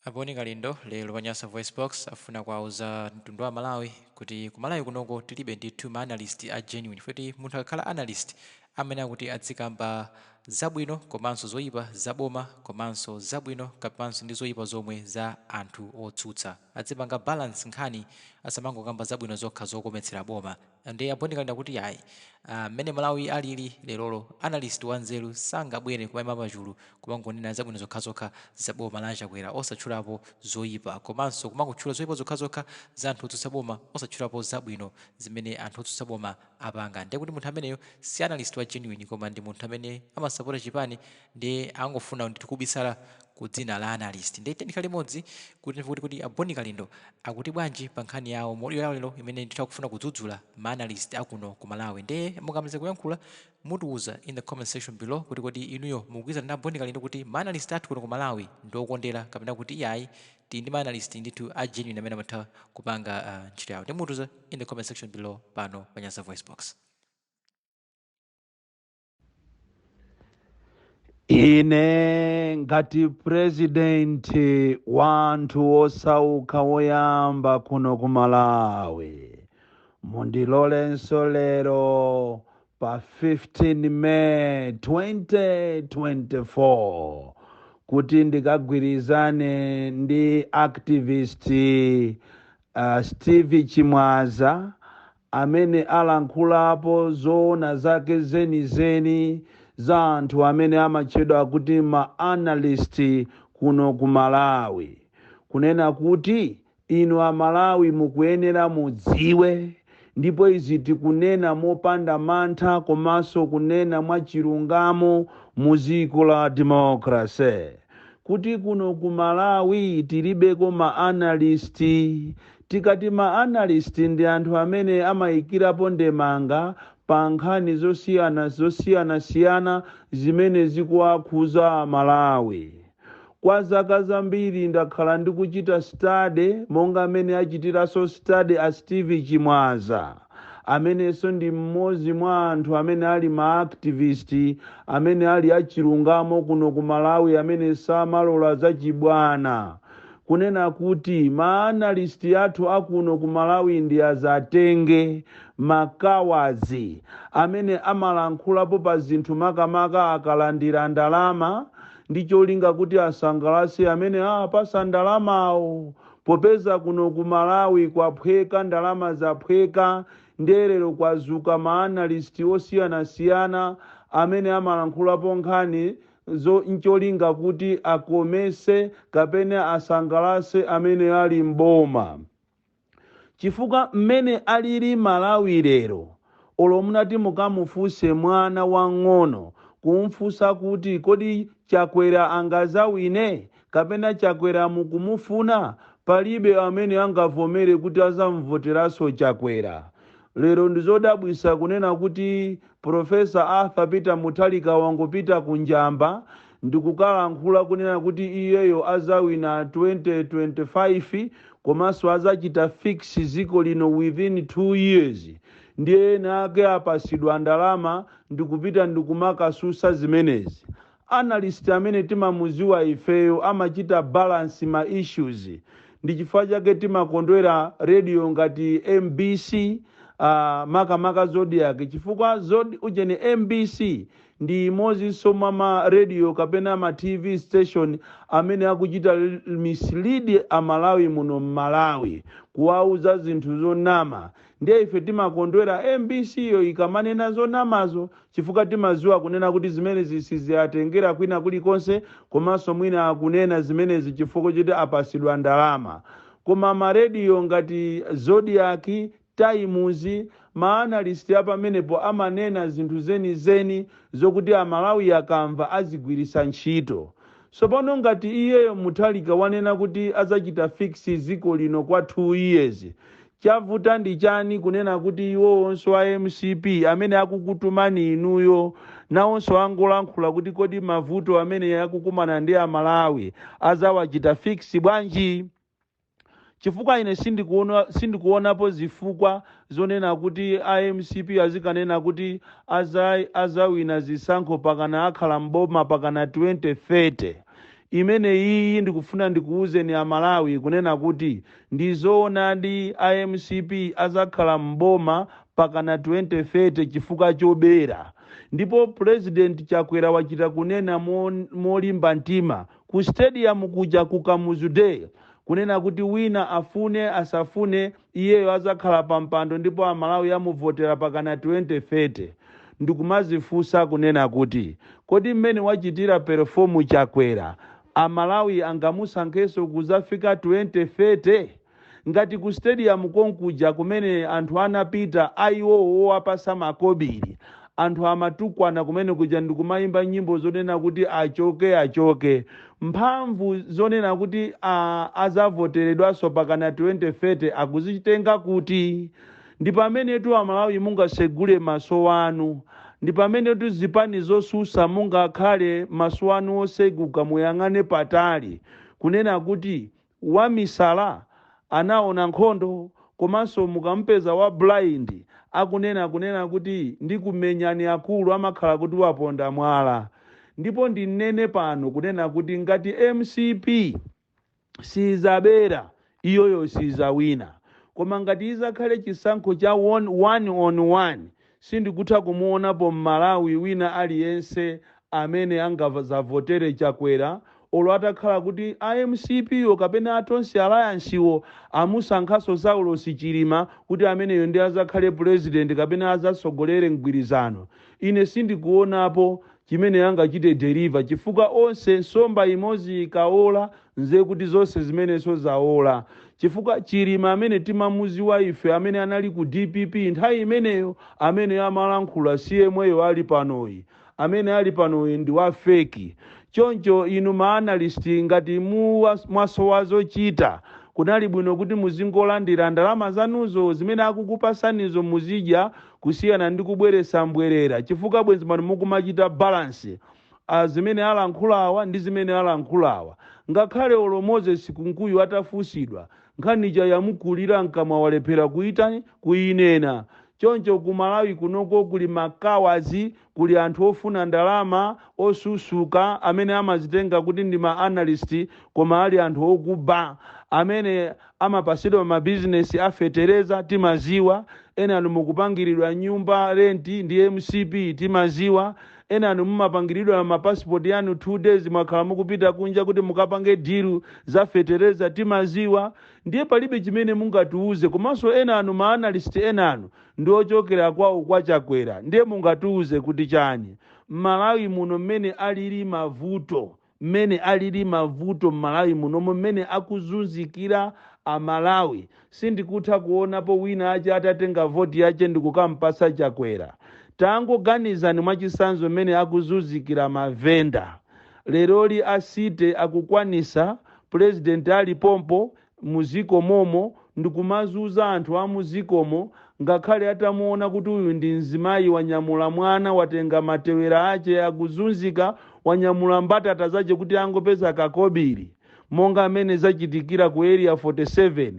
A Bon Kalindo lero pa Nyasa VoiceBox afuna kuwauza mtundu wa Malawi kuti ku Malawi kunoko tilibe ndithu ma analyst a genuine poti munthu akakhala analyst amayenera kuti adzikamba zabwino komanso zoyipa za boma komanso zabwino kapenanso ndi zoyipa zomwe za anthu otsutsa. Adzipanga balance nkhani asamangokamba zabwino zokha zokometsera boma. Ndiye a Bon Kalindo akuti ayi, mmene Malawi alili lerolo, analyst wanzeru sangabwere kumaima pachulu kumangonena zabwino zokhazokha za boma la Chakwera osatchulapo zoyipa komanso kumangotchula zoyipa zokhazokha za anthu otsutsa boma osatchulapo zabwino zimene anthu otsutsa boma apanga ndiye kuti munthu ameneyo si analyst wa genuine koma ndi munthu amene amasapota chipani ndiye angofuna ndithu kubisala ku dzina la analyst. Ndiye tiyeni tikhale limodzi kuti timve kuti kodi a Bon Kalindo akuti bwanji pa nkhani yawo mu audio yawo lero imene ndithu akufuna kudzudzula ma analyst akuno ku Malawi. Ndiye mukamaliza kuyankhula mutiuza in the comment section below kuti kodi inuyo mukugwirizana ndi a Bon Kalindo kuti ma analyst athu kuno ku Malawi ndi okondera kapena kuti iyayi tili ndi ma analyst ndithu a genuine amene amatha kupanga ntchito yawo. Ndiye mutiuza in the comment section below pano pa Nyasa VoiceBox. Ine ngati president wa anthu osauka woyamba kuno ku Malawi, mundilolenso lero pa 15 May 2024 kuti ndikagwirizane ndi activist Steve Chimwaza amene alankhulapo zoona zake zenizeni za anthu amene amatchedwa kuti ma analyst kuno ku Malawi, kunena kuti inu a Malawi mukuyenera mudziwe, ndipo izi tikunena mopanda mantha komanso kunena mwachilungamo mu dziko la democracy, kuti kuno ku Malawi tilibeko ma analyst. Tikati ma analyst ndi anthu amene amayikirapo ndemanga pa nkhani zosiyanasiyana zimene zikuwakhuza Amalawi. Kwa zaka zambiri ndakhala ndikuchita study monga amene achitiranso study a Steve Chimwaza, amenenso ndi mmodzi mwa anthu amene ali ma activist amene ali achilungamo kuno ku Malawi, amene samalola zachibwana, kunena kuti ma analyst athu akuno ku Malawi ndi azatenge makawazi amene amalankhulapo pa zinthu makamaka akalandira ndalama ndi cholinga kuti asangalatse amene apasa ndalamawo. Popeza kuno ku Malawi kwaphweka, ndalama zaphweka, ndiye lero kwazuka ma analyst osiyanasiyana amene amalankhulapo nkhani zo ncholinga kuti akomese kapena asangalatse amene ali mboma. Chifukwa mmene alili Malawi lero, olo munati mukamufunse mwana wang'ono kumfunsa kuti kodi Chakwera angazawine kapena Chakwera mukumufuna, palibe amene angavomere kuti azamvoteranso Chakwera. Lero ndizodabwisa kunena kuti Professor Arthur Peter Mutharika wangopita ku Njamba ndikukalankhula kunena kuti iyeyo azawina 2025 komanso azachita fix dziko lino within 2 years, ndiye ena ake apasidwa ndalama ndikupita ndikumakasusa zimenezi. Analyst amene timamuziwa ifeyo amachita balance ma issues. Ndi chifukwa chake timakondwera radio ngati MBC, makamaka Zodiak, chifukwa ujeni MBC ndi imodzinso mwa ma radio kapena ma TV station amene akuchita mislead Amalawi muno m'Malawi, kuwauza zinthu zonama. Ndiye ife timakondwera MBC yo ikamanena zonamazo, chifukwa timaziwa kunena kuti zimenezi siziyatengera kwina kulikonse, komanso mwina akunena zimenezi chifukwa choti apasidwa ndalama. Koma marediyo ngati Zodiak, Times, ma analyst apamenepo amanena zinthu zenizeni zokuti Amalawi akamva azigwirisa ntchito. Tsopano ngati iyeyo Mutharika wanena kuti azachita fix dziko lino kwa 2 years, chavuta ndi chani kunena kuti iwowonso a MCP amene akukutumani inuyo nawonso angolankhula kuti kodi mavuto amene akukumana ndi Amalawi azawachita fix bwanji? Chifukwa ine sindikuonapo zifukwa zonena kuti a MCP azikanena kuti azawina zisankho pakana akhala mboma pakana 2030. Imene iyi ndikufuna ndikuwuzeni Amalawi kunena kuti ndizoonadi, iMCP azakhala mboma pakana 2030 chifukwa chobera. Ndipo President Chakwera wachita kunena molimba mtima ku stadium kuja ku Kamuzu Day kunena kuti wina afune asafune, iyeyo azakhala pa mpando ndipo Amalawi amuvotera pakana 2030. Ndikumazifunsa kunena kuti kodi mmene wachitira perform Chakwera, Amalawi angamusankhenso kuzafika 2030? Ngati ku stadium konkuja kumene anthu anapita ayiwowo wapasa makobiri, anthu amatukwana kumene kuja ndikumayimba nyimbo zonena kuti achoke, achoke, mphamvu zonena kuti azavoteredwanso pakana 2030 akuzitenga kuti? Ndi pamenetu Amalawi mungasegule maso anu, ndi pamenetu zipani zosusa mungakhale maso anu oseguka, muyang'ane patali kunena kuti wamisala anaona nkhondo. Komanso mukampeza wa blind akunena kunena kuti ndikumenyani akulu, amakhala kuti waponda mwala. Ndipo ndinene pano kunena kuti ngati MCP sizabera, iyoyo sizawina. Koma ngati izakhale chisankho cha one on one, sindikutha kumuonapo Mmalawi wina aliyense amene angazavotere Chakwera, olo atakhala kuti iMCP yo kapena aTonse Alliance wo amusankhaso Saulos Chilima kuti ameneyo ndi azakhale president kapena azasogolere mgwirizano. Ine sindikuonapo chimene angachite deliver, chifukwa onse nsomba imodzi ikaola, nze kuti zonse zimenenso zaola. Chifukwa Chilima amene timamuziwa ife, amene anali ku DPP nthawi imeneyo, amene amalankhula si yemweyo ali panoyi. Amene ali panoyi ndi wa fake. Choncho inu ma analyst, ngati mwasowa zochita, kunali bwino kuti muzingolandira ndalama zanuzo zimene akukupasanizo muzidya, kusiyana ndi kubweresa mbwerera, chifukwa bwenzi pano mukumachita balance zimene alankhulawa ndi zimene alankhulawa. Ngakhale olo Moses Kunkuyu atafusidwa nkhanicha, yamukulira mkamwa, walephera kuitani, kuyinena. Choncho ku Malawi kunoko kuli makawazi, kuli anthu ofuna ndalama osusuka amene amazitenga kuti ndi ma analyst, koma ali anthu okuba amene amapasidwa mabizinesi afetereza, timaziwa. Ena anu mukupangiridwa nyumba rent ndi MCP, timaziwa. Ena anu mumapangiridwa mapasipoti yanu 2 days, mwakhala mukupita kunja kuti mukapange deal za fetereza, timaziwa. Ndiye palibe chimene mungatiuze. Komanso ena anu ma analyst, ena anu ndi ochokera kwawo kwa Chakwera, ndiye mungatiuze kuti chani? Mmalawi muno mmene alili mavuto, mmene alili mavuto Mmalawi munomo, mmene akuzunzikira Amalawi, sindikutha kuonapo wina ache atatenga voti yache ndikukampasa Chakwera. Tangoganizani mwachisanzo mmene akuzunzikira mavenda leroli. Asite akukwanisa, president ali pompo muziko momo ndikumazuza anthu a muzikomo, ngakhale atamuona kuti uyu ndi mzimayi wanyamula mwana, watenga matewera ache, akuzunzika, wanyamula mbatata zache kuti angopeza kakobiri, monga amene zachitikira ku Area 47,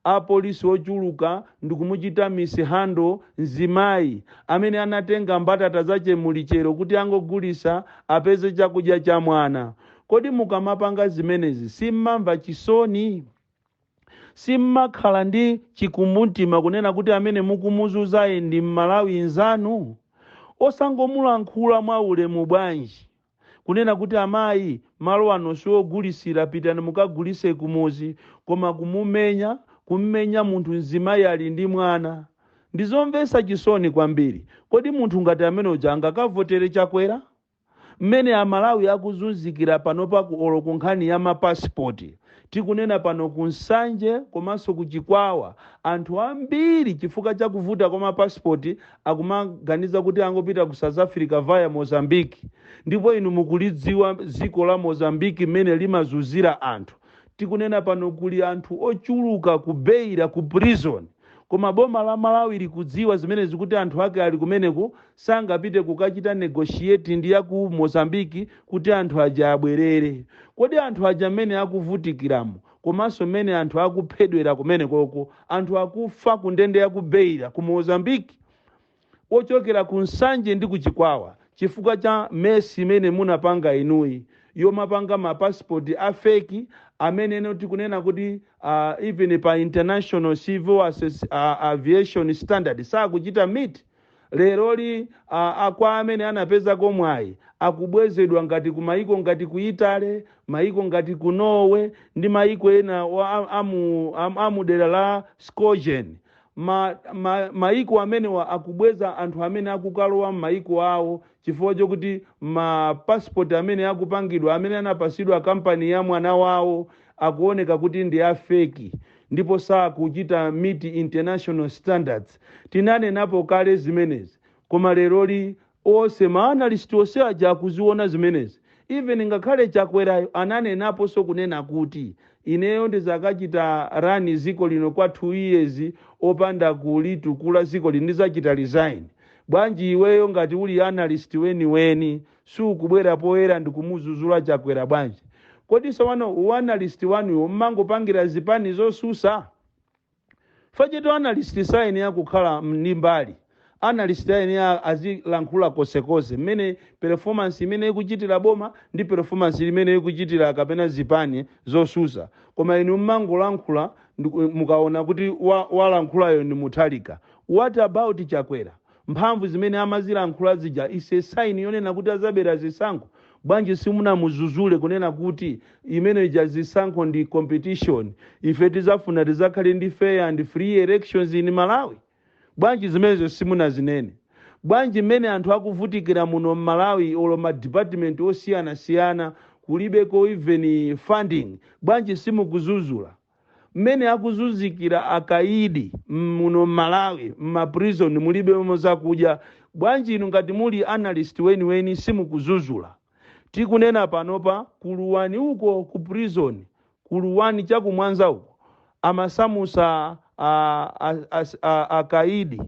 apolisi ochuluka ndikumuchita mishandle mzimayi amene anatenga mbatata zache mulichero kuti angogulisa apeze chakudya cha mwana. Kodi mukamapanga zimenezi simmamva chisoni? Simmakhala ndi chikumbumtima kunena kuti amene mukumuzuzayi ndi Mmalawi nzanu? Osangomulankhula mwa ulemu bwanji kunena kuti amayi, malo ano siwogulisira, pitani mukagulise kumuzi? Koma kumumenya, kummenya munthu mzimayi ali ndi mwana, ndizomvetsa chisoni kwambiri. Kodi munthu ngati amene uja angakavotere Chakwera? Mmene Amalawi akuzunzikira panopa ku olo ku nkhani ya mapasipoti, tikunena pano ku Nsanje komanso ku Chikwawa, anthu ambiri chifukwa cha kuvuta kwa mapasipoti akumaganiza kuti angopita ku South Africa via Mozambique. Ndipo inu mukulidziwa dziko la Mozambique mmene limazunzira anthu. Tikunena pano kuli anthu ochuluka ku Beira ku prison, koma boma la Malawi likudziwa zimene zikuti anthu ake ali kumeneku, sangapite kukachita negotiate ndi ya ku Mozambiki kuti anthu aja abwerere. Kodi anthu aja mmene akuvutikiramo, komanso mmene anthu akuphedwera kumene koko, anthu akufa ku ndende ya ku Beira ku Mozambiki ochokera ku Nsanje ndi ku Chikwawa chifukwa cha mess imene munapanga inuyi. yomapanga mapasipoti a fake amene eno tikunena kuti even pa international civil aviation standard sakuchita meet. Leroli kwa amene anapezako mwayi akubwezedwa ngati ku maiko ngati ku Italy, maiko ngati ku Norway ndi maiko ena amudera la Schengen. Maiko amenewa akubweza anthu amene akukalowa m'maiko awo chifukwa chokuti mapasipoti amene akupangidwa, amene anapasidwa kampani ya mwana wawo, akuoneka kuti ndi a fake ndipo sakuchita meet international standards. Tinanenapo kale zimenezi, koma leroli onse ma analyst onse aja akuziona zimenezi. Even ngakhale Chakwerayo ananenaponso kunena kuti ineyo ndizakachita run ziko lino kwa 2 years opanda kulitukula ziko lino, ndizachita resign. Bwanji iweyo ngati uli analyst weniweni sukubwera poyera ndikumuzuzula Chakwera bwanji? Kodi sowano uanalyst wanuyo mmangopangira zipani zosusa? Facheto analyst sayenera kukhala ndi mbali. Analyst ayenera azilankhula konsekonse mmene performance imene ikuchitira boma ndi performance imene ikuchitira kapena zipani zosusa. Koma inu mmangolankhula mukaona kuti walankhulayo ndi Mutharika. What about Chakwera? Mphamvu zimene amazilankhula zija is a sign yonena kuti azabera zisankho. Bwanji simunamuzuzule kunena kuti imene ija zisankho ndi competition, ife tizafuna tizakhale ndi fair and free elections in Malawi? Bwanji zimenezo simunazinene? Bwanji mmene anthu akuvutikira muno mMalawi, olo ma department osiyanasiyana kulibeko even funding, bwanji simukuzuzula? Mmene akuzunzikira akaidi muno mMalawi, mmaprison mulibemo zakudya, bwanji inu ngati muli analyst weniweni simukuzuzula? Tikunena panopa kuluwani uko ku prison, kuluwani chakumwanza uko, amasamusa akaidi,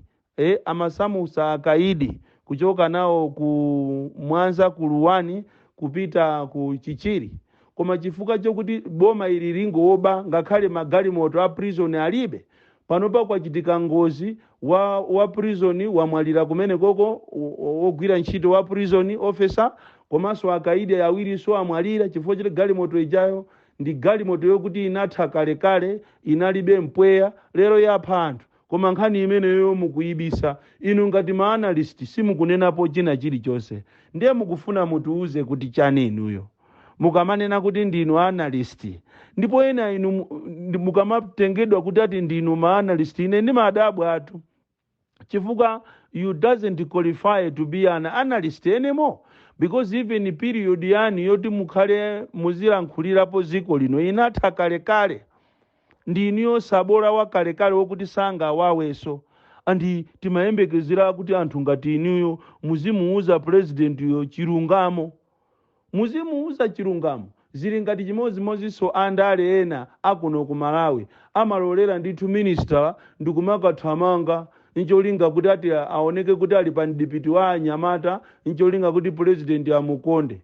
amasamusa akaidi kuchoka nawo ku Mwanza kuluwani kupita ku Chichiri, koma chifukwa chokuti boma ili lingoba, ngakhale magalimoto a prison alibe. Panopa kwachitika ngozi, wa prison wamwalira kumene koko, wogwira ntchito wa prison officer, komanso akaidi awirinso amwalira chifukwa choti galimoto ijayo ndi galimoto yokuti inatha kalekale, inalibe mpweya, lero yapha anthu. Koma nkhani imeneyo mukuyibisa. Inu ngati ma analyst simukunenapo china chilichonse. Ndiye mukufuna mutiuze kuti chani inuyo mukamanena kuti ndinu analyst? Ndipo ena inu mukamatengedwa kuti ati ndinu ma analyst, ine ndimadabwa atu, chifukwa you doesn't qualify to be an analyst anymore, because even period yanu yoti mukhale muzilankhulirapo ziko lino inatha kalekale. Ndiniyo sabola wa kalekale wokuti sangawaweso. Andi timayembekezera kuti anthu ngati inuyo muzimuuza president yo chilungamo, muzimuuza chilungamo. Zili ngati chimodzimodzinso andale ena akuno ku Malawi, amalolera ndithu minister ndikumakathamanga ncholinga kuti ati aoneke kuti ali pa mdipiti wa anyamata, ncholinga kuti president amukonde.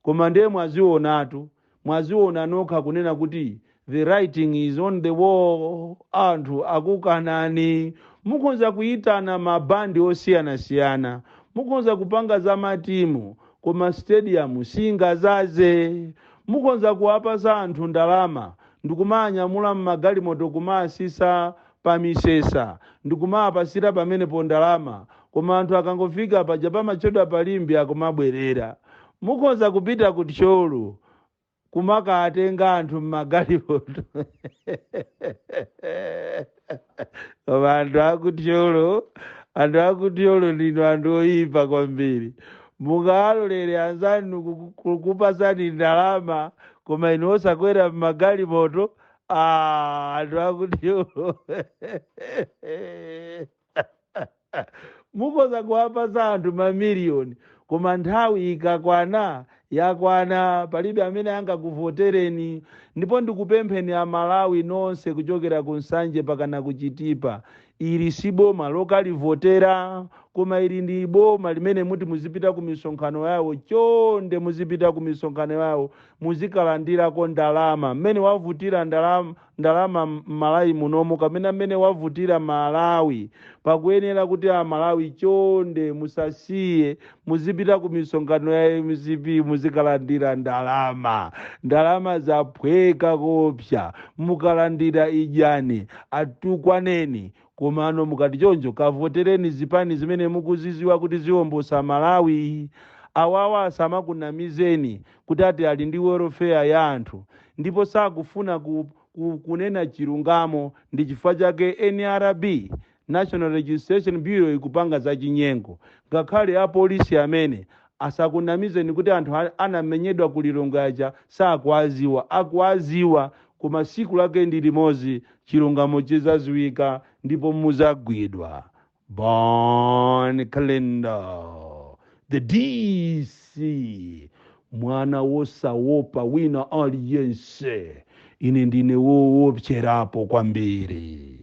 Koma ndiye mwazionatu, mwaziona nokha kunena kuti the writing is on the wall. Anthu akukanani. Mukhoza kuyitana mabandi osiyanasiyana, mukhoza kupanga za matimu, koma stadium singazaze. Mukhoza kuwapasa anthu ndalama ndikumanyamula mmagalimoto kumaasisa pamisesa ndikumapasira pamenepo ndalama, koma anthu akangofika paja pamachedwa palimbi akumabwerera. Mukhoza kupita ku Thyolo kumakatenga anthu mmagalimoto, koma anthu akuthyolo, anthu akuthyolo ndinu anthu oyipa kwambiri. Mungalolere anzanu kukupasani ndalama koma inu osakwera mmagalimoto? Anthu akuthyolo, mukhoza kuwapasa anthu mamiliyoni, koma nthawi ikakwana yakwana, palibe amene angakuvotereni. Ndipo ndikupempheni Amalawi nonse kuchokera ku Nsanje pakana ku Chitipa, ili si boma lokalivotera. Koma ili ndi boma limene muti muzipita ku misonkhano yawo. Chonde, muzipita ku misonkhano yawo, muzikalandirako ndalama. Mmene wavutira ndalama m'Malawi munomu, kapena mmene wavutira Malawi, pakuyenera kuti Amalawi, chonde, musasiye, muzipita ku misonkhano ya MCP, muzikalandira ndalama. Ndalama zaphweka kopsa. Mukalandira, idyani, atukwaneni. Komano mukati choncho, kavotereni zipani zimene mukuziziwa kuti ziwombosa Malawi. Awawa asamakunamizeni kuti ati ali ndi welfare ya anthu, ndipo sakufuna kunena chilungamo. Ndi chifukwa chake NRB, National Registration Bureau, ikupanga zachinyengo. Ngakhale apolisi amene asakunamizeni kuti anthu anamenyedwa ku Lilongwe aja sakuaziwa. Akuaziwa, koma siku lake ndi limodzi, chilungamo chizaziwika ndipo muzagwidwa. Bon Kalindo, the DC, mwana wosawopa wina aliyense. Ine ndine woopserapo kwambiri.